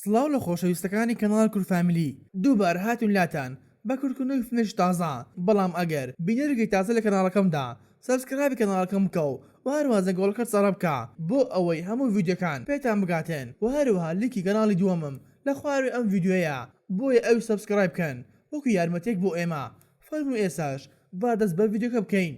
سڵاو لە خۆشەویستەکانی کەناڵ کورد فامیلی دووبارە هاتوین لاتان بە کورتکردنەوەی فیلمێکی تازە بەڵام ئەگەر بینەرێکی تازە لە کەناڵەکەمدا subscribe ی کەناڵەکەم بکە و هەروەها زەنگۆڵەکەت سەڕ بکە بۆ ئەوەی هەموو ڤیدیۆکان پێتان بگاتن وە هەروەها لینکی کەناڵی دووەمم لە خواروی ئەم ڤیدیۆیە بۆیە ئەویش subscribe بکەن وەکو یارمەتیەک بۆ ئێمە فەرموو ئێستاش با دەست بە ڤیدیۆکە بکەین.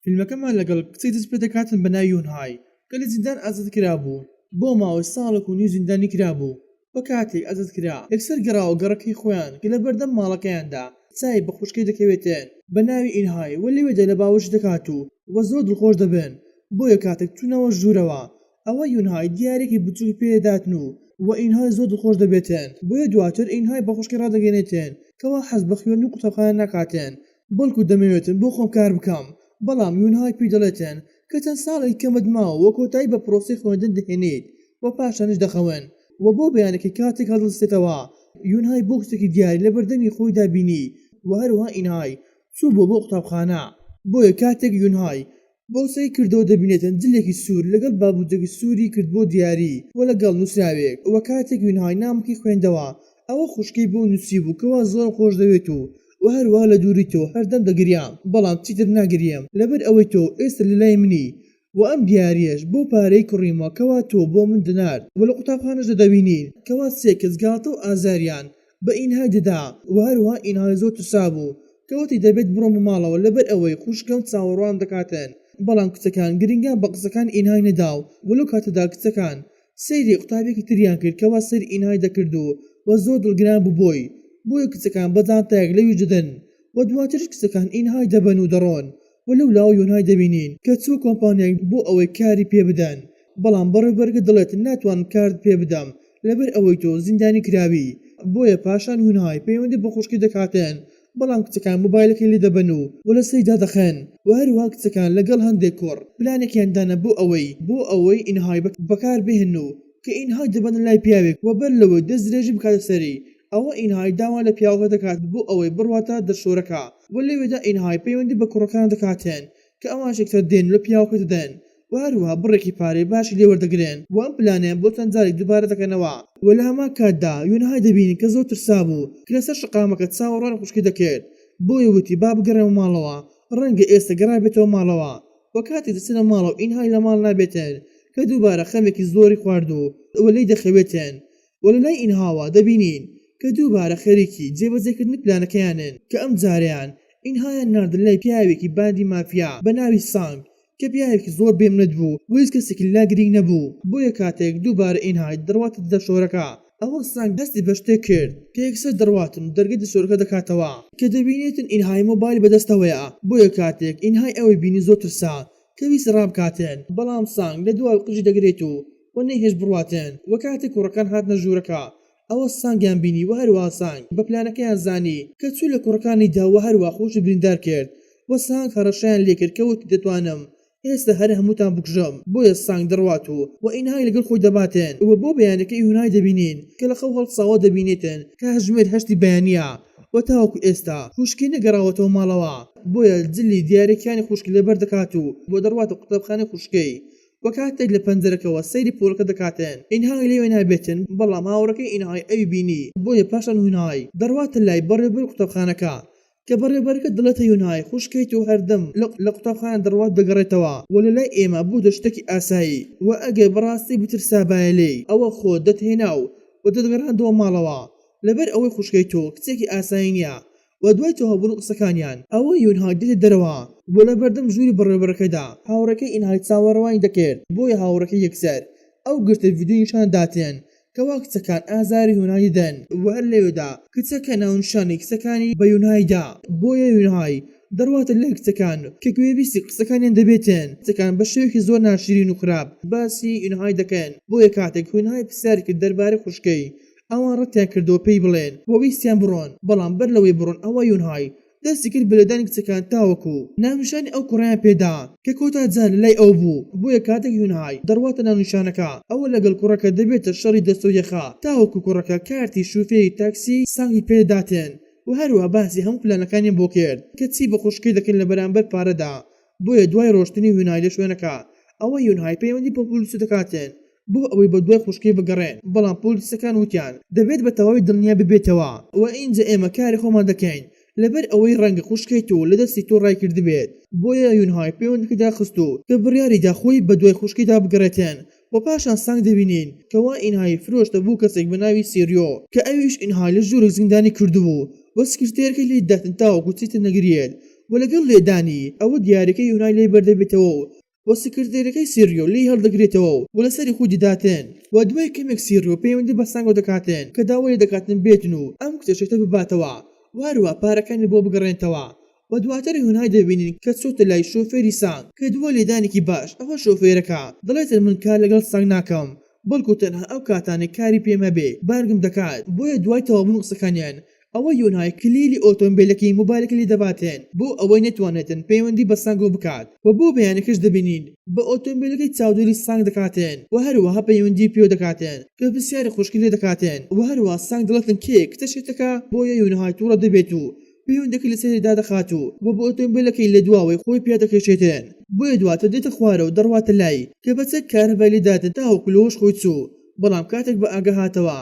فیلمەکەمان لەگەڵ کچێک دەست پێدەکاتن بە ناوی یونهای کە لە زیندان ئازاد کرابوو بۆ ماوەی ساڵێک و نیو زیندانی کرابوو و کاتێک ئازاد کرا یەکسەر گەڕاوە گەڕەکەی خۆیان کە لە بەردەم ماڵەکەیاندا چاوی بە خوشکەی دەکەوێتن بە ناوی ئینهای و لەوێدا لە باوەشی دەکات و وە زۆر دڵخۆش دەبن بۆیە کاتێک چوونەوە ژوورەوە ئەوە یونهای دیاریەکی بچوکی پێ دەداتن و وە ئینهای زۆر دڵخۆش دەبێتن بۆیە دواتر ئینهای بە خوشکەی ڕادەگەیەنێتن کەوا حەز بە خوێندن و قوتابخانە ناکاتن بەڵکو دەمەوێتن بۆ خۆم کار بکەم، بەڵام یونهای پێی دەڵێتن کە چەند ساڵێکی کەمت ماوە و کۆتایی بە پرۆسەی خوێندن دەهێنیت و پاشانیش دەخەون و بۆ بەیانەکەی کاتێک هەڵدەستێتەوە یونهای بۆکسێکی دیاری لەبەردەمی خۆیدا بینی و هەروەها ئینهای چووبووە بۆ قوتابخانە بۆیە کاتێک یونهای بۆکسەکەی کردەوە دەبینێتن جلێکی سوور لەگەڵ بابوجەکی سووری کردبووە دیاری و لەگەڵ نووسراوێک و کاتێک یونهای نامەکەی خوێندەوە ئەوە خوشکەی بۆ نووسیبوو کەوا زۆرم خۆشدەوێت و وە هەروەها لە دووری تۆ هەردەم دەگریام بەڵام چیتر ناگریم لەبەر ئەوەی تۆ ئێستا لەلای منی وە ئەم دیاریەش بەو پارەی کڕیمە کەوا تۆ بۆ من دەنارد وە لە قوتابخانەشدا دەبینین کەوا سێ کەس گاڵتە و ئازاریان بە ئینهای دەدا وە هەروەها ئینهای زۆر ترسابوو کە وتی دەبێت بڕۆمە ماڵەوە لەبەر ئەوەی خوشکم چاوەڕوانم دەکاتن بەڵام کچەکان گرنگیان بە قسەکانی ئینهای نەدا و لەو کاتەدا کچەکان سەیری قوتابیەکی تریان کرد کەوا سەیری ئینهای دەکرد و وە زۆر دڵگران بوو بۆی بۆیە کچەکان بە جانتایەک لەویش دەدەن وە دواتریش کچەکان ئینهای دەبەن و دەڕۆن وە لەولاوە یۆنهای دەبینین کە چووە کۆمپانیایەک بۆ ئەوەی کاری پێ بدەن بەڵام بەڕێوبەرەکە دەڵێت ناتوانم کارت پێ بدەم لەبەر ئەوەی تۆ زیندانی کراوی بۆیە پاشان یونهای پەیوەندی بە خوشکی دەکاتن بەڵام کچەکان مۆبایلەکەی لێ دەبەن و و لەسەری دادەخەن وە هەروەها کچەکان لەگەڵ هەندێک کوڕ پلانێکیان دانا بۆ ئەوەی بۆ ئەوەی ئینهای بەکار بهێنن و کە ئینهای دەبەنە لای پیاوێک وە بەر لەوەی دەست درێژی بکاتە سەری ئەوە ئینهای داوا لە پیاوەکە دەکات بۆ ئەوەی بڕواتە دەستشۆرەکە وە لەوێدا ئینهای پەیوەندی بە کوڕەکان دەکاتن کە ئەوانیش یەکسەر دێن و لە پیاوەکە دەدەن و هەروەها بڕێکی پارەی باشی لێ وەردەگرن و ئەم پلانەیان بۆ چەند جارێک دووبارە دەکەنەوە و لە هەمان کاتدا یونهای دەبینین کە زۆر ترسابوو کە لەسەر شەقامەکە چاوەڕوانی خوشکی دەکرد بۆیە وتی با بگەڕێمە ماڵەوە ڕەنگە ئێستا گەڕابێتەوە ماڵەوە و کاتێک دەچنە ماڵەوە ئینهای لە ماڵ نابێتن کە دووبارە خەمێکی زۆری خواردوو و لێی دەخەوێتن و لە لای ئینهاوە دەبینین کە دووبارە خەریکی جێبەجێکردنی پلانەکەیانن کە ئەمجارەیان ئینهایان ناردە لای پیاوێکی باندی مافیا بە ناوی سانگ کە پیاوێکی زۆر بێمنەت بوو و هیچ کەسێکی لا گرینگ نەبوو بۆیە کاتێک دووبارە ئینهای دەڕواتە دەشۆرەکە ئەوە سانگ هەستی بە شتێک کرد کە یەکسەر دەڕواتن و دەرگەی دەشۆرەکە دەکاتەوە کە دەبینێتن ئینهای مۆبایلی بەدەستەوەیە بۆیە کاتێک ئینهای ئەوەی بینی زۆر ترسا کە ویستی ڕابکاتن بەڵام سانگ لە دواوەی قژی دەگرێت و و نەیهێشت بڕواتن وە کاتێک کوڕەکان هاتنە ژوورەکە ئەوە سانگیان بینی وە هەروەها سانگ بە پلانەکەیان زانی کە چوو لە کوڕەکانی دا وە هەروەها خۆشی بریندار کرد وە سانگ هەڕەشەیان لێکرد کە وتی دەتوانم ئێستا هەر هەمووتان بکوژم بۆیە سانگ دەڕوات و وە ئینهای لەگەڵ خۆی دەباتن وە بۆ بەیانەکەی هونای دەبینین کە لە خەو هەڵساوە دەبینێتن کاتژمێر هەشتی بەیانیە وە تاوەکو ئێستا خوشکی نەگەڕاوەتەوە ماڵەوە بۆیە جلی دیارەکانی خوشکی لەبەر دەکات و وە دەڕواتە قوتابخانەی خوشکەی وە کاتێک لە پەنجەرەکەوە سەیری پۆلەکە دەکاتن ئینهای لەوێ نابێتن بەڵام هاوڕێکەی ئینهای ئەوی بینی بۆیە پاشان هونای دەڕواتە لای بەڕێوبەری قوتابخانەکە کە بەڕێوبەرەکە دەڵێتە یونهای خوشکەی تۆ هەردەم لە قوتابخانە دەڕوات دەگەڕێتەوە وە لەلای ئێمە بۆتە شتێکی ئاسایی وە ئەگەر بەڕاستی بترسابایە لێی ئەوە خۆت دەتهێنا و دەتگەڕاندەوە ماڵەوە لەبەر ئەوەی خوشکەی تۆ کچێکی ئاسایی نیە وە دوای تەواوبوونی قسەکانیان ئەوە یونهای دێتە دەرەوە و لەبەردەم ژووری بەڕێوەبەرەکەدا هاوڕێکەی ئینهای چاوەڕوانی دەکرد بۆیە هاوڕێکەی یەکسەر ئەو گرتە ڤیدیۆی نیشان دەداتن کەوا کچەکان ئازاری یونهای دەدەن وە هەر لەوێدا کچەکە ناونیشانی کچەکانی بە یونهای دا بۆیە یونهای دەڕواتە لای کچەکان کە گوێبیستی قسەکانیان دەبێتن کچەکان بە شێوەیەکی زۆر ناشرین و خراپ باسی یونهای دەکەن بۆیە کاتێک یونهای پرسیاری کرد دەربارەی خوشکەی ئەوان ڕەتیان کردەوە پێی بڵێن و ویستیان بڕۆن، بەڵام بەر لەوەی بڕۆن ئەوا یونهای دەستی کرد بە لێدانی کچەکان تاوەکو ناونیشانی ئەو کوڕەیان پێدا کە کۆتا جار لەلای ئەو بوو، بۆیە کاتێک یونهای دەڕواتە ناونیشانەکە ئەوە لەگەڵ کوڕەکە دەبێتە شەڕی دەستەو یەخە تاوەکو کوڕەکە کارتی شوفێری تاکسی سانگی پێدەداتن و هەروەها باسی هەموو پلانەکانیان بۆ کرد کە چی بە خوشکەی دەکەن لە بەرامبەر پارەدا، بۆیە دوای ڕۆشتنی یونهای لە شوێنەکە ئەوە یونهای پەیوەندی بە پۆلیس دەکاتن. بۆ ئەوەی بە دوای خوشکەی بگەڕێن، بەڵام پۆلیسەکان وتیان دەبێت بە تەواوی دڵنیا ببێتەوە و ئینجا ئێمە کاری خۆمان دەکەین، لەبەر ئەوەی ڕەنگە خوشکەی تۆ لە دەستی تۆ ڕایکردبێت، بۆیە یونهای پەیوەندیەکەی داخست و کە بڕیاریدا خۆی بە دوای خوشکەیدا بگەڕێتن و پاشان سانگ دەبینین کەوا ئینهای فرۆشتە بۆ کەسێک بە ناوی سیریۆ کە ئەویش ئینهای لە ژوورێک زیندانی کردبوو و سکرتێرەکەی لێی داتن تاوەکو چیتر نەگریێت و لەگەڵ لێدانی ئەوە دیارەکەی یونهای لێی بەردەبێتەوە و و سکرتێرەکەی سیریۆ لێی هەڵدەگرێتەوە و لەسەری خۆی دەداتن و دوای کەمێک سیریۆ پەیوەندی بە سانگۆ دەکاتن کە داوای لێدەکاتن بێتن و ئەم کچە شێتە بباتەوە و هەروەها پارەکانی بۆ بگەڕێنتەوە و دواتر هیونهای دەبینین کە چۆتە لای شۆفێری سانگ کە دوای لێدانێکی باش ئەوە شۆفێرەکە دەڵێتن من کار لەگەڵ سانگ ناکەم بەڵکو تەنها ئەو کاتانەی کاری پێم هەبێ بانگم دەکات بۆیە دوای تەواوبوونی قسەکانیان ئەوە یۆنهای کلیلی ئۆتۆمبێلەکەی مۆبایلەکەی لێ دەباتێن بۆ ئەوەی نەتوانێتن پەیوەندی بە سانگۆ بکات و بۆ بەیانەکەش دەبینین بە ئۆتۆمبێلەکەی چاودێری سانگ دەکاتێن و هەروەها پەیوەندی پێوە دەکاتێن کە پرسیاری خوشکی لێ دەکاتێن و هەروەها سانگ دەڵێتن کێ کچە شێتەکە بۆیە یۆنهای توڕە دەبێت و پەیوەندەکەی لەسەری دادەخات و و بە ئۆتۆمبێلەکەی لە دواوەی خۆی پیا دەکێشێتێن بۆیە دواتر دێتە خوارەوە دەڕواتە لای کە بە چەک کارەبای لێ داتن تاوەکو لەهۆش خۆی چوو بەڵام کاتێک بە ئاگا هاتەوە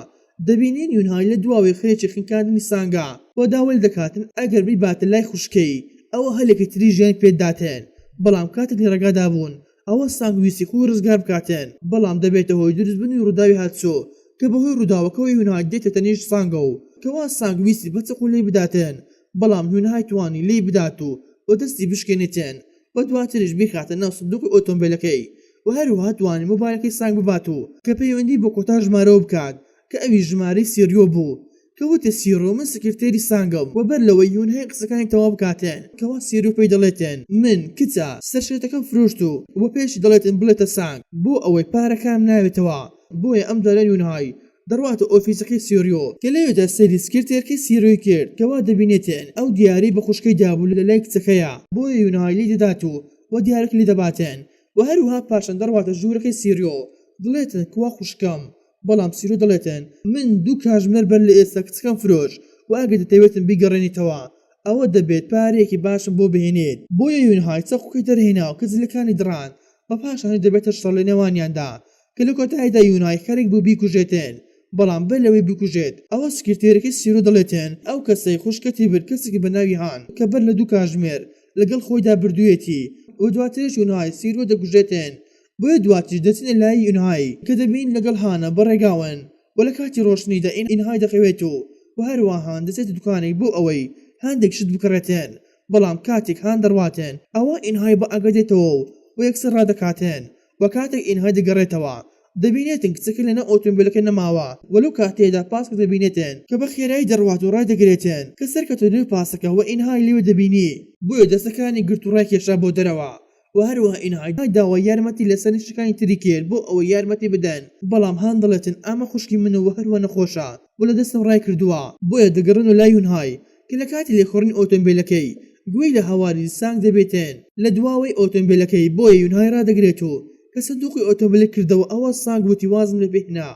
دەبینین یونهای لە دواوەی خەریکی خنکاندنی سانگە و داوای لێدەکاتن ئەگەر بیباتە لای خوشکەی ئەوە هەلێکی تری ژیانی پێداتێن بەڵام کاتێک لە ڕێگادا بوون ئەوە سانگ ویستی خۆی ڕزگار بکاتێن بەڵام دەبێتە هۆی دروستبوونی ڕووداوی هاتچۆ کە بەهۆی ڕووداوەکەوە یونهای دێتە تەنیشت سانگە و کەوا سانگ ویستی بە چەقۆ لێی بداتێن بەڵام یونهای توانی لێی بدات و و دەستی بشکێنێتێن و دواتریش بیخاتە ناو سندوقی ئۆتۆمبێلەکەی و هەروەها توانی مۆبایلەکەی سانگ ببات و کە پەیوەندی بە کۆتا ژمارەوە بکات کە ئەویش ژمارەی سیریۆ بوو کە وتی سیرۆ من سکرتێری سانگم و بەر لەوەی یونهای قسەکانی تەواو بکاتێن کەوا سیرۆ پێی دەڵێتێن من کچە سەرشێتەکەم فرۆشت و وە پێشی دەڵێتن بڵێتە سانگ بۆ ئەوەی پارەکانم ناوێتەوە بۆیە ئەم جارە یونهای دەڕواتە ئۆفیسەکەی سیریۆ کە لەوێدا سەیری سکرتێرکەی سیرۆی کرد کەوا دەبینێتێن ئەو دیارەی بە خوشکەی دابوو لەلای کچەکەیە بۆیە یونهای لێی دەدات و وە دیارەکە لێ دەباتێن وە هەروەها پاشان دەڕواتە ژوورەکەی سیریۆ دڵێتن کوا خوشکەم بەڵام سیرۆ دەڵێتن من دوو کاژمێر بەر لە ئێستا کچەکەم فرۆشت وە ئەگەر دەتەوێتن بیگەڕێنیتەوە ئەوە دەبێت پارەیەکی باشم بۆ بهێنیت بۆیە یونهای چەقۆکەی دەرهێنا و کە جلەکانی دڕاند و پاشانیش دەبێتە شەڕ لە نێوانیاندا کە لە کۆتاییدا یونای خەریک بوو بیکوژێتن بەڵام بەر لەوەی بکوژێت ئەوە سکرتێرەکەی سیرۆ دەڵێتن ئەو کەسەی خوشکەتی برد کەسێکی بە ناوی هان کە بەر لە دوو کاژمێر لەگەڵ خۆیدا بردوویەتی و دواتریش یونهای سیرۆ دەکوژێتن بۆیە دواتریش دەچنە لای یونهای کە دەبینین لەگەڵ هانە بەڕێگاون و لە کاتی ڕۆشتنیدا ئینهای دەخەوێت و و هەروەها هان دەچێتە دوکانێک بۆ ئەوەی هەندێک شت بکڕێتن بەڵام کاتێک هان دەڕواتن ئەوا ئینهای بە ئاگا دێتەوە و یەکسەر ڕادەکاتن و کاتێک ئینهای دەگەڕێتەوە دەبینێتن کچەکە لەناو ئۆتۆمبێلەکە نەماوە و لەو کاتەیەدا پاسەکە دەبینێتن کە بە خێرایی دەڕوات و ڕایدەگرێتن کە سەرکەوتە نێو پاسەکە و ئینهای لێوە دەبینی بۆیە دەستەکانی گرت و ڕایکێشا بۆ دەرەوە و هەروەها ئینهای داوای یارمەتی لە سەرنشینەکانی تری کرد بۆ ئەوەی یارمەتی بدەن بەڵام هان دەڵێتن ئەمە خوشکی منە و هەروە نەخۆشە و لە دەستم ڕایکردووە بۆیە دەگەڕێنەوە لای یونهای کە لە کاتی لێخوڕینی ئۆتۆمبێلەکەی گوێی لە هاواری سانگ دەبێتن لە دواوەی ئۆتۆمبێلەکەی بۆیە یونهای ڕادەگرێت و کە سندوقی ئۆتۆمبێلی کردەوە ئەوا سانگ وتی وازم لێ بهێنە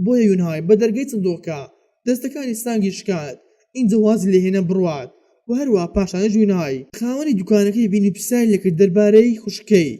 بۆیە یونهای بە دەرگەی سندوقەکە دەستەکانی سانگی شکاند ئینجا وازی لێ هێنا بڕوات و هەروەها پاشانیش یونهای خاوەنی دوکانەکەی بینی پرسیاری لێکرد دەربارەی خوشکەی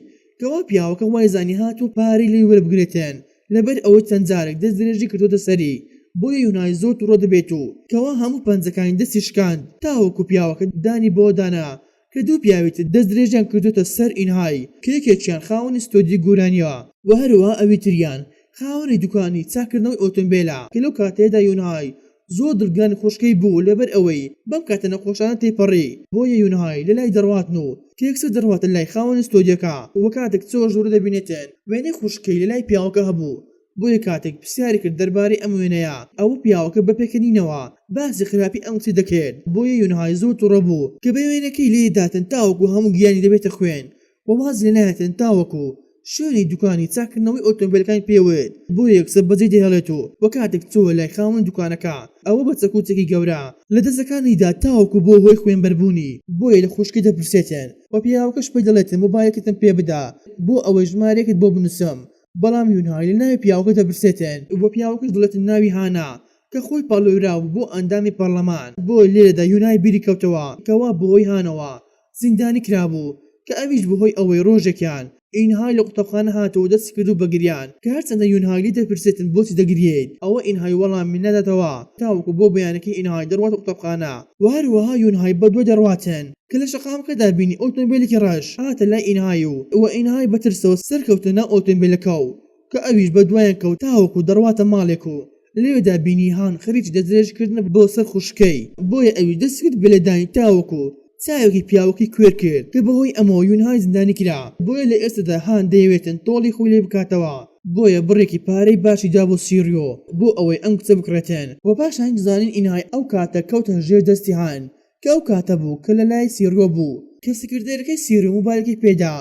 کەوا پیاوەکە وایزانی هاتووە پارەی لێ وەربگرێتن لەبەر ئەوەی چەند جارێک دەست درێژی کردۆتە سەری بۆیە یونهای زۆر توڕە دەبێت و کەوا هەموو پەنجەکانی دەستی شکاند تاوەکو پیاوەکە دانی بەوە دانا کە دوو پیاوی تر دەست درێژیان کردۆتە سەر ئینهای کە یەکێکیان خاوەنی ستۆدیۆی گۆرانیە و هەروەها ئەوی تریان خاوەنی دوکانی چاککردنەوەی ئۆتۆمبێلە کە لەو کاتەیەدا یونهای زۆر دڵگرانی خوشکەی بوو لەبەر ئەوەی بەم کاتە نەخۆشانە تێپەڕی بۆیە یونهای لەلای دەڕواتن و کە یەکسەر دەڕواتە لای خاوەنی ستۆدیۆکە و کاتێک چۆوە ژوورە دەبینێتن وێنەی خوشکەی لەلای پیاوەکە هەبوو بۆیە کاتێک پرسیاری کرد دەربارەی ئەم وێنەیە ئەوە پیاوەکە بە پێکەنینەوە باسی خراپی ئەم کچەی دەکرد بۆیە یونهای زۆر توڕە بوو کە بە وێنەکەی لێی داتن تاوەکو هەموو گیانی دەبێتە خوێن و وازی لێ نایەتن تاوەکو شوێنی دوکانی چاککردنەوەی ئۆتۆمبێلەکانی پێ وت بۆیە یەکسەر بەجێی دەهێڵێت و وە کاتێک چۆوە لای خاوەنی دوکانەکە ئەوە بە چەکوچێکی گەورە لە دەستەکانی دا تاوەکو بووە هۆی خوێنبەربوونی بۆیە لە خوشکی دەپرسێتن و پیاوەکەش پێی دەڵێتن مۆبایلەکەتم پێ بدە بۆ ئەوەی ژمارەیەکت بۆ بنوسم بەڵام یونهای لە ناوی پیاوەکە دەپرسێتن و پیاوەکەش دەڵێتن ناوی هانا کە خۆی پاڵێوراو بوو بۆ ئەندامی پەڕلەمان بۆیە لێرەدا یونهای بیری کەوتەوە کەوا بەهۆی هانەوە زیندانی کرابوو کە ئەویش بەهۆی ئەوەی ڕۆژێکیان. ئینهای لە قوتابخانە هاتەوە و دەستی کردوو بە گریان، کە هەرچەندە یونهای لێی دەپرسێتن بۆچی دەگریەیت، ئەوە ئینهای وەڵامی ناداتەوە تاوەکو بۆ بەیانەکەی ئینهای دەڕواتە قوتابخانە و هەروەها یونهای بەدوای دەڕواتن، کە لە شەقامەکەدا بینی ئۆتۆمبێلێکی ڕەش هاتە لای ئینهای و و ئینهای بە ترسەوە سەرکەوتە ناو ئۆتۆمبێلەکە و کە ئەویش بەدوایان کەوت تاوەکو دەڕواتە ماڵێک و لەوێدا بینی هان خەریکی دەستدرێژیکردنە بۆ سەر خوشکەی، بۆیە ئەویش دەستی کرد بە لێدانی تاوەکو چاوێکی پیاوەکەی کوێر کرد کە بەهۆی ئەمەوە یونهای زیندانی کرا، بۆیە لە ئێستادا هان دەیەوێتن تۆڵەی خۆی لێ بکاتەوە، بۆیە بڕێکی پارەی باشی دا بۆ سیریۆ بۆ ئەوەی ئەم کچە بکڕێتن. وە پاشانیش دەزانین ئینهای ئەو کاتە کەوتە ژێر دەستی هان کە ئەو کاتە بوو کە لە لای سیریۆ بوو، کە سکرتێرەکەی سیریۆ مۆبایلەکەی پێدا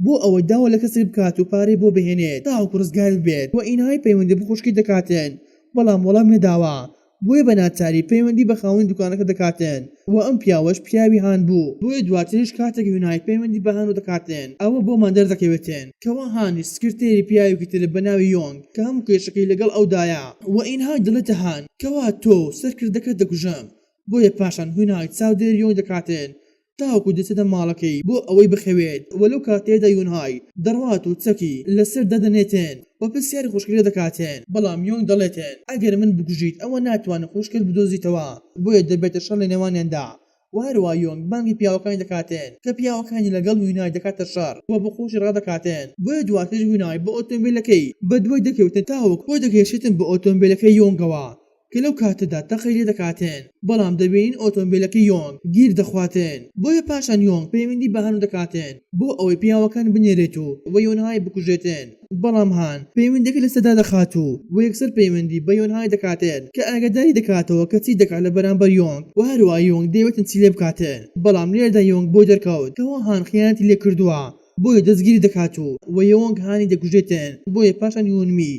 بۆ ئەوەی داوا لە کەسێک بکات و پارەی بۆ بهێنێت تاوەکو ڕزگاری ببێت وە ئینهای پەیوەندی بە خوشکی دەکاتن بەڵام وەڵامی نەداوە بۆیە بە ناچاری پەیوەندی بە خاوەنی دوکانەکە دەکاتن و ئەم پیاوەش پیاوی هان بوو بۆیە دواتریش کاتێک یونهای پەیوەندی بە هانەوە دەکاتن ئەوە بۆمان دەردەکەوێتن کەوا هانیش سکرتێری پیاوێکی ترە بە ناوی یۆنگ کە هەموو کێشەکەی لەگەڵ ئەودایە وە ئینهای دەڵێتە هان کەوا تۆ و سەرکردەکەت دەکوژم بۆیە پاشان هونای چاودێری یۆنگ دەکاتن تاوەکو دەچێتە ماڵەکەی بۆ ئەوەی بخەوێت و لەو کاتەیەدا یونهای دەڕوات و چەکی لەسەر دادەنێتن و پرسیاری خوشکەکەی لێ دەکاتن بەڵام یۆنگ دەڵێتن ئەگەر من بکوژیت ئەوە ناتوانێت خوشکت بدۆزیتەوە بۆیە دەبێتە شەڕ لە نێوانیاندا و هەروا یۆنگ بانگی پیاوەکانی دەکاتن کە پیاوەکانی لەگەڵ هونای دەکاتە شەڕ و بە خۆشی ڕادەکاتن بۆیە دواتریش هونای بە ئۆتۆمبیلەکەی بەدوای دەکەوتن تاوەکو خۆی دەکێشێتن بە ئۆتۆمبیلەکەی یۆنگەوە کە لەو کاتەدا تەقەی لێ دەکاتن بەڵام دەبینین ئۆتۆمبێلەکەی یۆنگ گیر دەخواتن بۆیە پاشان یۆنگ پەیوەندی بە هانو دەکاتن بۆ ئەوەی پیاوەکان بنێرێت و و یۆنهای بکوژێتن بەڵام هان پەیوەندیەکە لەسەر دادەخات و و یەکسەر پەیوەندی بە یۆنهای دەکاتن کە ئاگاداری دەکاتەوە کە چی دەکات لە بەرامبەر یۆنگ و هەروا یۆنگ دەیەوێتن چی لێ بکاتن بەڵام لێرەدا یۆنگ بۆی دەرکەوت کەوا هان خیانەتی لێ کردووە بۆیە دەستگیری دەکات و و یۆنگ هانی دەکوژێتن بۆیە پاشان یونمی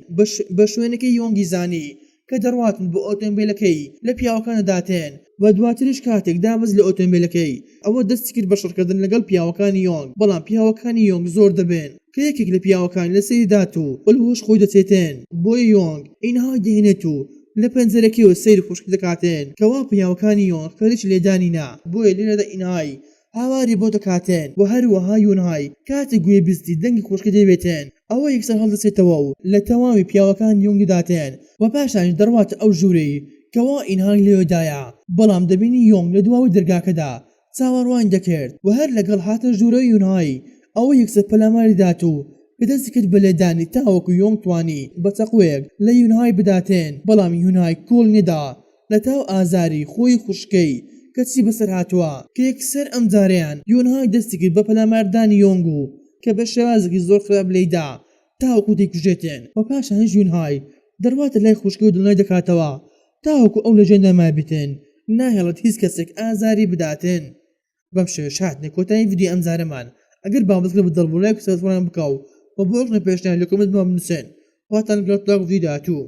بە شوێنەکەی یۆنگی زانی کە دەڕواتن بۆ ئۆتۆمبێلەکەی لە پیاوەکان دەداتن و دواتریش کاتێک دابەزی لە ئۆتۆمبێلەکەی ئەوە دەستی کرد بە شەڕکردن لەگەڵ پیاوەکانی یۆنگ بەڵام پیاوەکانی یۆنگ زۆر دەبن کە یەکێک لە پیاوەکانی لەسەری دات و لە هۆش خۆی دەچێتن بۆیە یۆنگ ئینهای دەهێنێت و لە پەنجەرەکەیەوە سەیری خوشکی دەکاتن کەوا پیاوەکانی یۆنگ خەریکی لێدانینە بۆیە لێرەدا ئینهای هاواری بۆ دەکاتن و هەروەها یونهای کاتێک گوێ بیستی دەنگی خوشکی دەبێتن ئەوە یەکسەر هەڵدەسێتەوە و لە تەواوی پیاوەکانی یونگ دەداتن و پاشانیش دەڕواتە ئەو ژوورەی کەوا ئینهای لەوێدایە بەڵام دەبینی یۆنگ لە دواوەی دەرگاکەدا چاوەڕوانی دەکرد و هەر لەگەڵ هاتنە ژوورەوەی یونهای ئەوە یەکسەر پەلاماری دات و کە دەستی کرد بە لێدانی تاوەکو یۆنگ توانی بە چەقۆیەک لە یونهای بداتن بەڵام یونهای کۆڵی نەدا لەتاو ئازاری خۆی و خوشکەی کە چی بەسەر هاتووە کە یەکسەر ئەمجارەیان یۆنهای دەستی کرد بە پەلاماردانی یۆنگ و کە بە شێوازێکی زۆر خراپ لێیدا تاوەکو دەیکوژێتن و پاشانیش یونهای دەڕواتە لای خوشکەی و دڵنیای دەکاتەوە تاوەکو ئەو لە ژیاندا مابێتن ناهێڵێت هیچ کەسێک ئازاری بداتن. بەم شێوەیەش هاتینە کۆتایی ڤیدیۆی ئەمجارەمان ئەگەر بابەتەکە بەدڵ بوو لایک و subscribe بکە و بۆ ڕەخنە پێشنیار لە comment بۆمان بنوسن خواتان لەگەڵ تا ڤیدیۆی داهاتوو.